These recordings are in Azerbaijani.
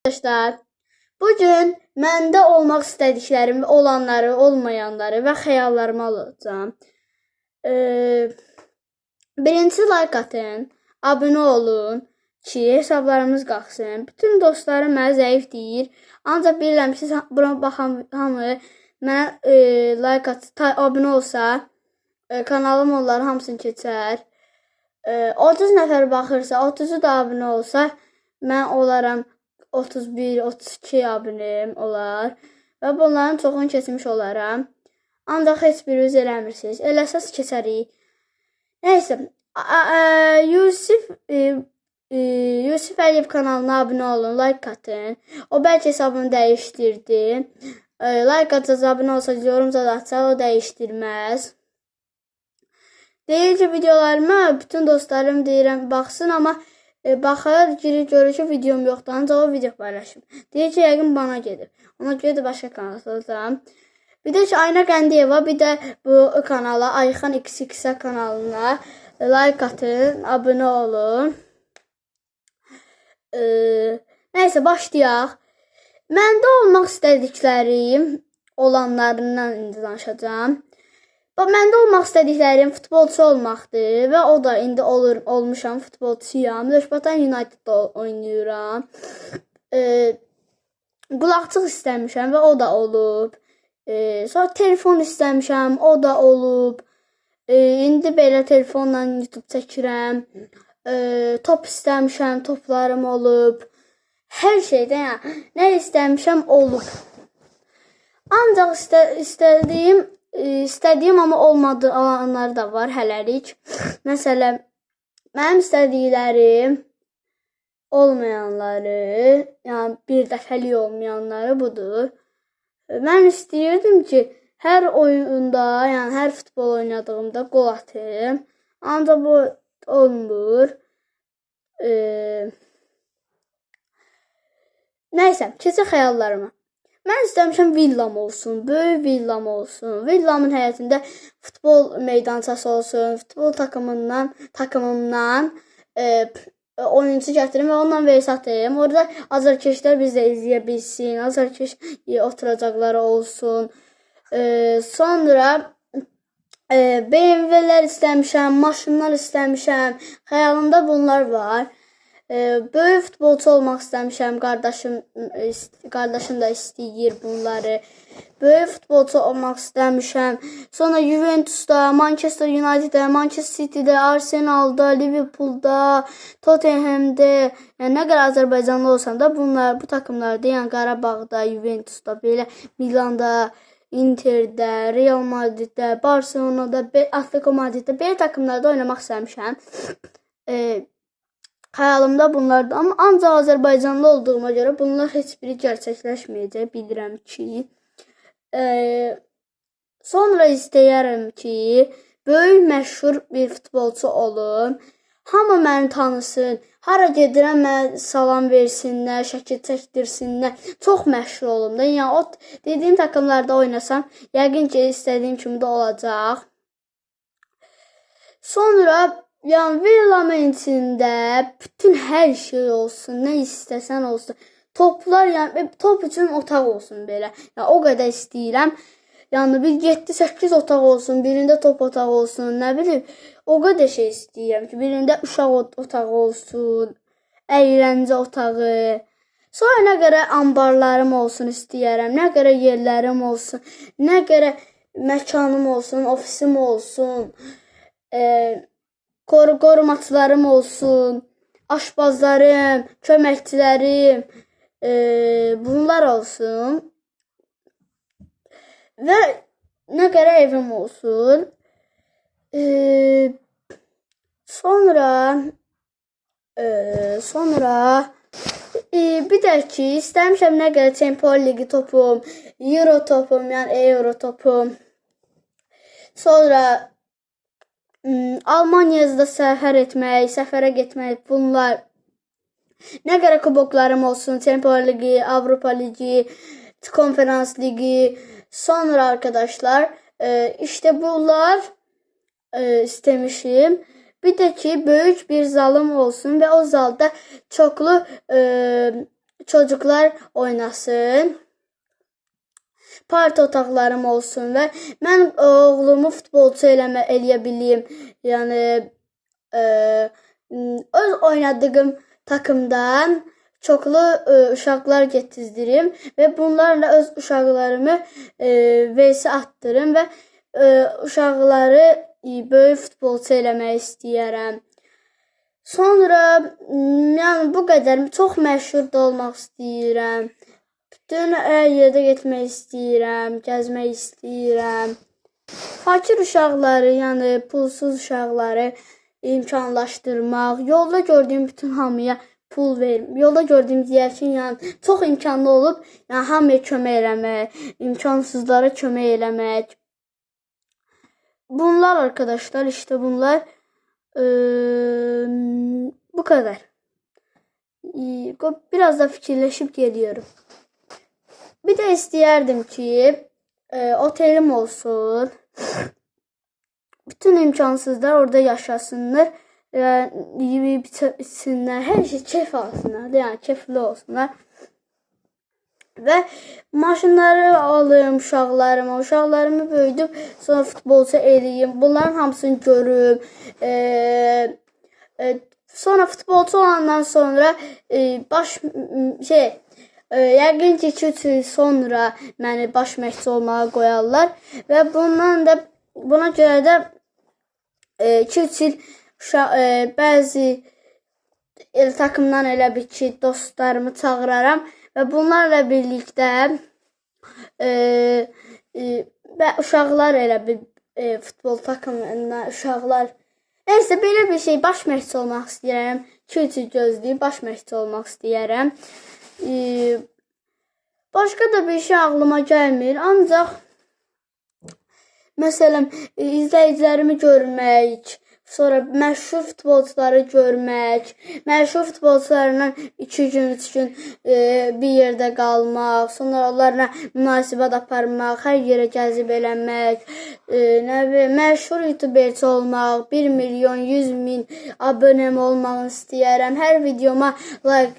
Arkadaşlar, bugün məndə olmaq istədiklərimi, olanları, olmayanları və xəyallarımı alacağım. Birincisi like atın, abunə olun ki, hesablarımız qalxsın. Bütün dostlarım mənə zəif deyir. Ancaq bilirəm ki, bura baxan hamı mənə like at, abunə olsa, kanalım onların hamısını keçər. 30 nəfər baxırsa, 30-u da abunə olsa, mən olaram 31, 32 abunəm olar və bunların çoxunu keçmiş olaram. Ancaq heç biriniz eləmirsiniz. Eləsəz keçərik. Nəysə, Yusif Yusif Əliyev kanalına abunə olun, like atın. O bəlkə hesabını dəyişdirdi. Like atsaz, abunə olsanız, yorum zad atsa o dəyişdirməz. Deyir ki, videolarıma bütün dostlarım deyirəm baxsın, amma baxır, girir, görür ki, videom yoxdur, ancaq o video paylaşıb. Deyir ki, yəqin bana gedib. Ona görə də başqa kanal açacağam. Bir də ki, Ayna Qəndiyeva, bir də bu kanala, Ayxan XX kanalına like atın, abunə olun. Nəysə, başlayaq. Məndə olmaq istədiklərim olanlarından indi danışacağam. Bax, məndə olmaq istədiklərim futbolçu olmaqdır və o da indi olur, olmuşam, futbolçuyam. Lökbatan United'da oynayıram. Qulaqçıq istəmişəm və o da olub. Sonra telefon istəmişəm, o da olub. İndi belə telefonla YouTube çəkirəm. Top istəmişəm, toplarım olub. Hər şeydə, yəni nə istəmişəm olub. Ancaq istədiyim amma olmadığı alanlar da var hələlik. Məsələn, mənim istədiklərim olmayanları, yəni bir dəfəlik olmayanları budur. Mən istəyirdim ki, hər oyunda, yəni hər futbol oynadığımda qol atım. Ancaq bu olmur. Nəysə, keçək xəyallarıma. Mən istəmişəm villam olsun, böyük villam olsun. Villamın həyətində futbol meydançası olsun, futbol takımımdan oyunçu gətirim və onunla vs atayım. Orada azarkeşlər biz də izləyə bilsin, azarkeş oturacaqları olsun. Sonra BMW-lər istəmişəm, maşınlar istəmişəm. Xəyalımda bunlar var. Böyük futbolçu olmaq istəmişəm. Qardaşım da istəyir bunları. Böyük futbolçu olmaq istəmişəm. Sonra Juventusda, Manchester United'də, Manchester City'də, Arsenal'da, Liverpool'da, Tottenham'də, yəni nə qədər Azərbaycanlı olsam da bunlar bu takımlarda, yəni Qarabağda, Juventusda, belə Milanda, Inter'də, Real Madrid'də, Barcelona'da, Atletico Madrid'də belə takımlarda oynamaq istəmişəm. Xəyalımda bunlardır, amma ancaq Azərbaycanlı olduğuma görə bunlar heç biri gerçəkləşməyəcək, bilirəm ki. Sonra istəyərəm ki, böyük məşhur bir futbolçu olum. Hamı məni tanısın. Hara gedirəm, mənə salam versinlər, şəkil çəkdirsinlər. Çox məşhur olum da. Yəni o dediyim takımlarda oynasam, yəqin ki, istədiyim kimi də olacaq. Sonra yəni villamın içində bütün hər şey olsun, nə istəsən olsun. Toplar, yəni top üçün otaq olsun belə. Yəni o qədər istəyirəm. Yəni bir 7-8 otaq olsun, birində top otağı olsun, nə bilim. O qədər şey istəyirəm ki, birində uşaq otağı olsun, əyləncə otağı. Sonra nə qədər ambarlarım olsun istəyirəm, nə qədər yerlərim olsun, nə qədər məkanım olsun, ofisim olsun. Korumaçılarım olsun, aşpazlarım, köməkçilərim, bunlar olsun. Və nə qədər evim olsun. Sonra bir də ki, istəmişəm nə qədər Çempionlar Ligi topum, Euro topum, yəni Euro topum. Sonra Almaniyada səfər etmək, səfərə getmək, bunlar. Nə qədər kuboklarım olsun, Çempionlar Ligi, Avropa Ligi, Konferans Ligi. Sonra arkadaşlar, işte bunlar istemişim. Bir də ki, böyük bir zalım olsun və o zalda çoxlu çocuklar oynasın. Parti otaqlarım olsun və mən oğlumu futbolçu eləyə bilim. Yəni öz oynadığım takımdan çoxlu uşaqlar getizdirim və bunlarla öz uşaqlarımı vs atdırım və uşaqları böyük futbolçu eləmək istəyirəm. Sonra yəni bu qədər, çox məşhur da olmaq istəyirəm. Bütün hər yerdə getmək istəyirəm, gəzmək istəyirəm. Fakir uşaqları, yəni pulsuz uşaqları imkanlaşdırmaq, yolda gördüyüm bütün hamıya pul verim. Yolda gördüyüm deyək ki, yəni çox imkanlı olub, yəni hamıya kömək eləmək, imkansızlara kömək eləmək. Bunlar arkadaşlar, işte bunlar bu kadar. Biraz da fikirləşib geliyorum. Bir də istəyərdim ki, otelim olsun. Bütün imkansızlar orada yaşasınlar. Yiyib içsinlər, hər şey keyf alsınlar, yəni keyfli olsunlar. Və maşınları alım uşaqlarıma, uşaqlarımı böyüdüb sonra futbolçu eləyim, bunların hamısını görüm. Sonra futbolçu olandan sonra yəqin ki 2-3 il sonra məni baş məşqçi olmağa qoyarlar və buna görə də 2-3 il bəzi el takımdan elə bir ki dostlarımı çağıraram və bunlarla birlikdə və uşaqlar elə bir futbol takımından uşaqlar. Neyse belə bir şey, baş məşqçi olmaq istəyirəm. 2-3 il gözləyib baş məşqçi olmaq istəyirəm. Başqa da bir şey ağlıma gəlmir. Ancaq məsələn izləyicilərimi görmək, sonra məşhur futbolçuları görmək, məşhur futbolçularla 2 gün, 3 gün bir yerdə qalmaq, sonra onlarla münasibət aparmaq, hər yerə gəzib eləmək, nə bilim, məşhur youtuberçi olmaq, 1 milyon 100 min abunəm olmaq istəyirəm. Hər videoma like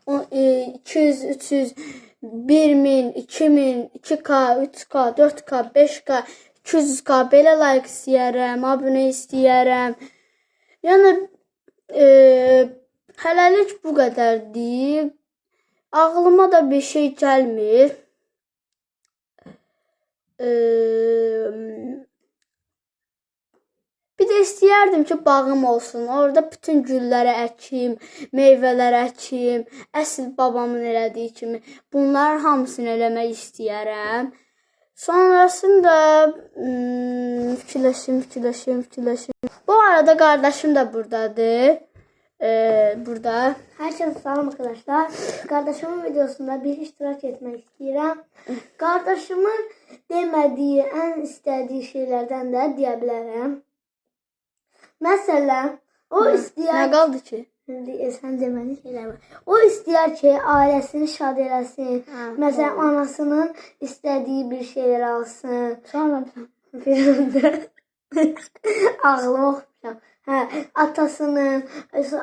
200, 300, 1000, 2000, 2K, 3K, 4K, 5K, 200K belə like istəyirəm, abunə istəyirəm. Yəni hələlik bu qədərdir. Ağlıma da bir şey gəlmir. Bir də istəyərdim ki, bağım olsun. Orada bütün gülləri əkim, meyvələri əkim, əsl babamın elədiyi kimi. Bunların hamısını eləmək istəyərəm. Sonrasında fikirləşim. Bu arada qardaşım da buradadır. Burada. Herkese salam arkadaşlar. Kardeşimin videosunda bir iştirak etmek istəyirəm. Kardeşimin demədiyi, ən istədiyi şeylerden də deyə bilərəm. Məsələn, o istəyər... Nə qaldı ki? Sən deməli şeylər var. O istəyər ki, ailəsini şad eləsin. Məsələn, anasının istədiyi bir şeylər alsın. Sonra bir ağlımı oxumuşam. Hə, atasının,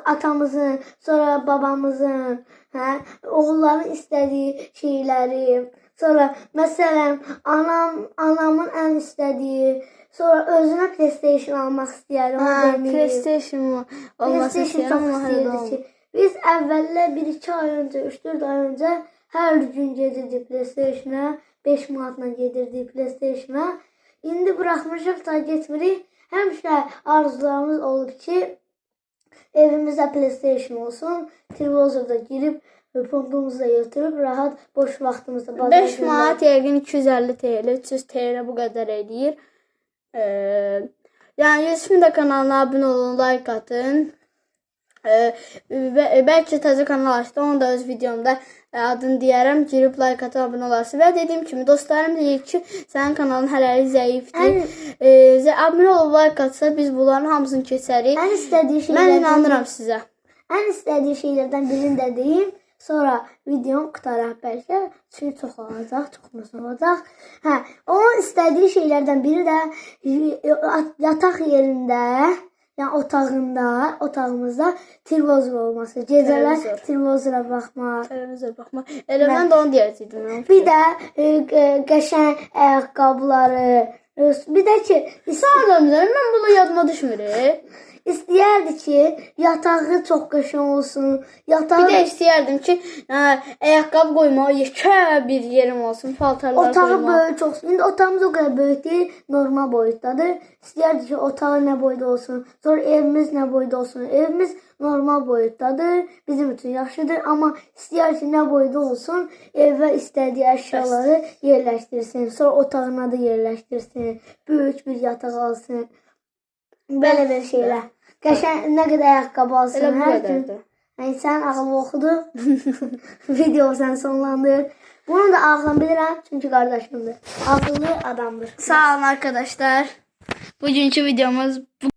atamızın, sonra babamızın, hə, oğulların istədiyi şeyləri. Sonra məsələn, anamın ən istədiyi, sonra özünə PlayStation almaq istəyər. PlayStation olması PlayStation çox istəyirdi ki. Biz əvvəllər 1-2 ay öncə, 3-4 ay öncə hər gün gedirdik PlayStation-a, 5 manatla gedirdik PlayStation-a. İndi buraxmışıq da getmirik. Həmişə arzularımız olub ki, evimizdə PlayStation olsun, televizorda girib puntumuzu da götürüb rahat boş vaxtımızda. 5 manat yəqin 250 TL, 300 TL bu qədər eləyir. Yəni Yusifin də kanalına abunə olun, like atın. Bəlkə təzə kanal açdı, onu da öz videomda adını deyərəm. Girib like atın, abunə olarsınız. Və dediyim kimi dostlarım deyir ki, sənin kanalın hələlik zəifdir. Abunə olub like atsa biz bunların hamısını keçərik. Ən istədiyi şeylərdən, mən inanıram sizə. Ən istədiyi şeylərdən birini də deyim. Sonra videom qutaraq bəlkə, çünki çox olacaq, çox uzun olacaq. Hə, onun istədiyi şeylərdən biri də yataq yerində, Yəni otağında, otağımızda televizor olması. Gecələr Televizor. televizora baxmaq. Televizor baxma. Elə mən də onu deyəcəydim. Bir də qəşəng ayaqqabıları, bir də ki, Sağ olun, mən bunu yadıma düşmür. İstəyərdi ki, yatağı çox qəşəng olsun. Yatağı Bir də istəyərdim ki, ə, ayaqqabı qoymağa yekə bir yerim olsun, paltarlar otağı qoymağa. böyük olsun. İndi otağımız o qədər böyük deyil, normal boyutdadır. İstəyərdi ki, otağı nə boyda olsun, sonra evimiz nə boyda olsun. Evimiz normal boyutdadır, bizim üçün yaxşıdır, amma istəyər ki, nə boyda olsun, evə istədiyi əşyaları yerləşdirsin, sonra otağına da yerləşdirsin, böyük bir yataq alsın. Belə bir şeylər. Qəşəng nə qədər ayaqqabı alsın, Elə bu hər gün. qədərdir. Yəni sən ağıllı oxudu. Video sən sonlandır. Bunu da ağlım bilirəm, çünki qardaşımdır. Ağıllı adamdır. Sağ olun arkadaşlar. Bugünkü videomuz bu.